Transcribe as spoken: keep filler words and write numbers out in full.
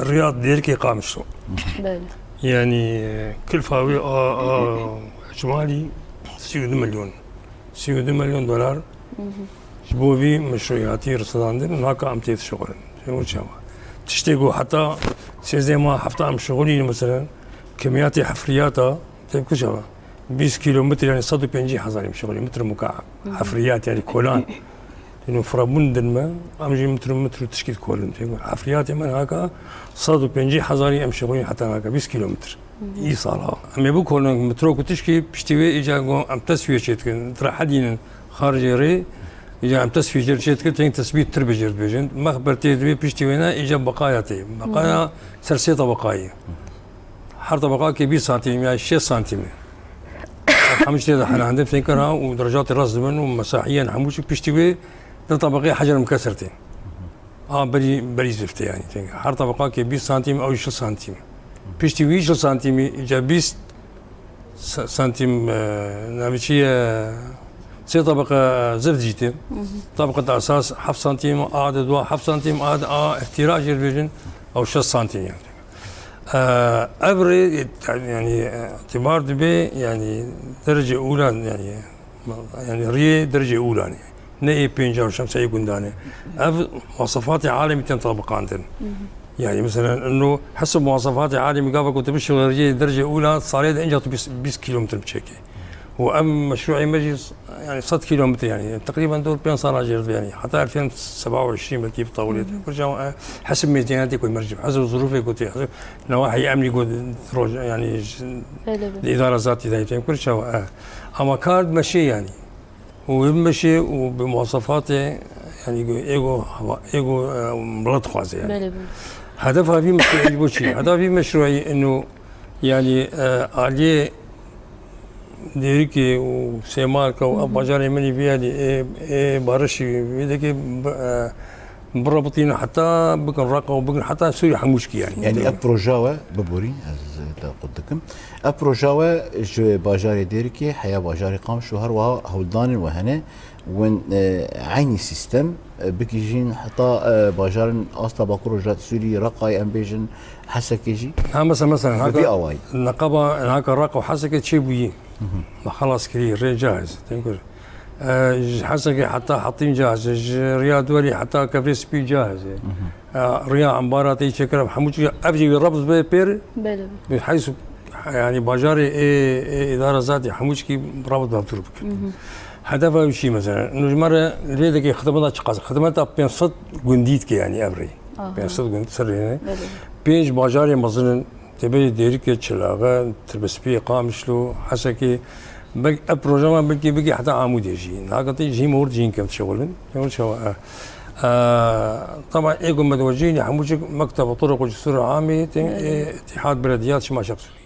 Riyad Dêrikê Qamişlo. Belê. Yanî kilfa wê a, a icmalî sî û du milyon. Sî û du milyon dolar ji bo vî meşrûyatî risedandin û naka em tê dişixulin. Ji bo çawa? Tiştê ku heta sêzdeh mah hefta em şixulîn, meselen, kemiyatê hefriyata tê ku çawa? Bîst kîlometre, yanî sed û pêncî hezar em şixulîn, metr mukab. Hefriyat, yanî kolan. Ino firabûn din me, em jî mitr û mitr û tişkî dikolin. Efriyatê me haka sed û pêncî hezarî em şixulîn heta naka bîst kîlometr. Îsal ha. Em ê bikolin mitrok û tişkî piştî wê îca go em teswiyê çêdikin, direhedînin xaricê rê, îca em teswiyê cêr çêdikin, teng tesbî tir bi cêr dibêjin. Mexber tê dibê piştî wêne îca beqaya tê. Beqaya ser sê tebeqayî. Her tebaqakê bîst santîm ya şêst santîm e. Hemû tê de herandin, fênkir ha û dercatê rast dibin û mesahiyên hemû çi piştî wê di tebeqê hecer mikeser tê. A berî, berî ziftê yanî. Fênkir her tebaqakê bîst santîm ew şil santîm. Piştî wî şil santîmî îca bîst sa-, santîm, e, navê çi ye, sê tebeqe zift jî tê. Tebeqet esas heft santîm, a de dua heft santîm, a de a îhtîra jê dibêjin ew şeş santîm yanî. Ev rê, yanî, îtibar dibe, yanî, derece ûlan, yanî, yanî, riyê derece ûlan e. Ne ê pênc a şemseyê gundan e. Ev muwasafatê alemî tên tabiqandin. Yanî, mesela, ino hesab muwasafatê alemî gava ku tu bişî riyê derece ûlan, salê de inca tu bîst, bîst kîlometr biçekî. Û em meşruê me jî, yanî, sed kîlometre, yanî, teqrîben dor pênc sala jêr dibe, yanî, heta elfên seba û îşrîn belkî bi tawilê de. Kurca, e, hesib mêzaniyetê ku mercî, hesib zirûfê ku tê, hesib newahî emnî ku roj, yanî, ji Belê, belê. Îdara zatî dayî têm kurca, e. Ama kar dimeşê, yanî. Û bimeşê û bi muwasafatê, yanî, ku ê ku hava, ê ku, e, milet dixwaze, yanî. Belê, belê. Hedefa vî meşruî ji bo çi? Hedefa vî meşruî ino, yanî, e, aliyê Dêrikê û Sêmalka û ev bajarê min ê vî yanî ê, ê barişî vê dekê bi, e, birabitînin heta bikin Reqa û bikin heta Sûrî hemû çikî yanî. Yanî ev proja we biborî, ez te qut dikim. Ev proja we ji bajarê Dêrikê heya bajarê Qamişlo her wiha hewldanên we hene. Win, e, eynî sîstem, e, bigihîjin heta, e, bajarên asta Bakur Rojhilat Sûrî, Reqayê em bêjin, Hesekê jî. Ha, mesela, mesela, bi vî awayî. Neqaba, naka Reqa û Hesekê çêbûyî. Me xelas kirî, rê cahiz, tên kur. E, ji Hesekê heta Hetîn cahiz e, ji Riya Duwerî heta Kevrê Spî cahiz e. E, riya embara tê çêkira, hemû çi ev jî wî rebt be pêr. Belê. Bi heysu, yanî bajarê ê, ê îdara zatî hemû çikî rebt be dûr bikin. Hedefa wî çi mesela? Nû ji me re li vê dekê xidmeta çiqas? Xidmeta pênc sed gundî dike yanî ev rê. Aha. Pênc sed gundî ser rê. Belê. Pênc bajarê mezin in, tê berê Dêrikê, Çilaxe, Tirbispiyê, Qamişlo, Hesekê. Belk-, ev proje me belkî bigê heta Amûdê jî. Naka tê jî mor jîn kem şixulin. Pênc çawa, e, e, tama ê ku me diwecînî hemû çik mekteb û turuq û cusur amê, tên, Evet. e, Îtîhad Belediyat Şima Şexsûrî.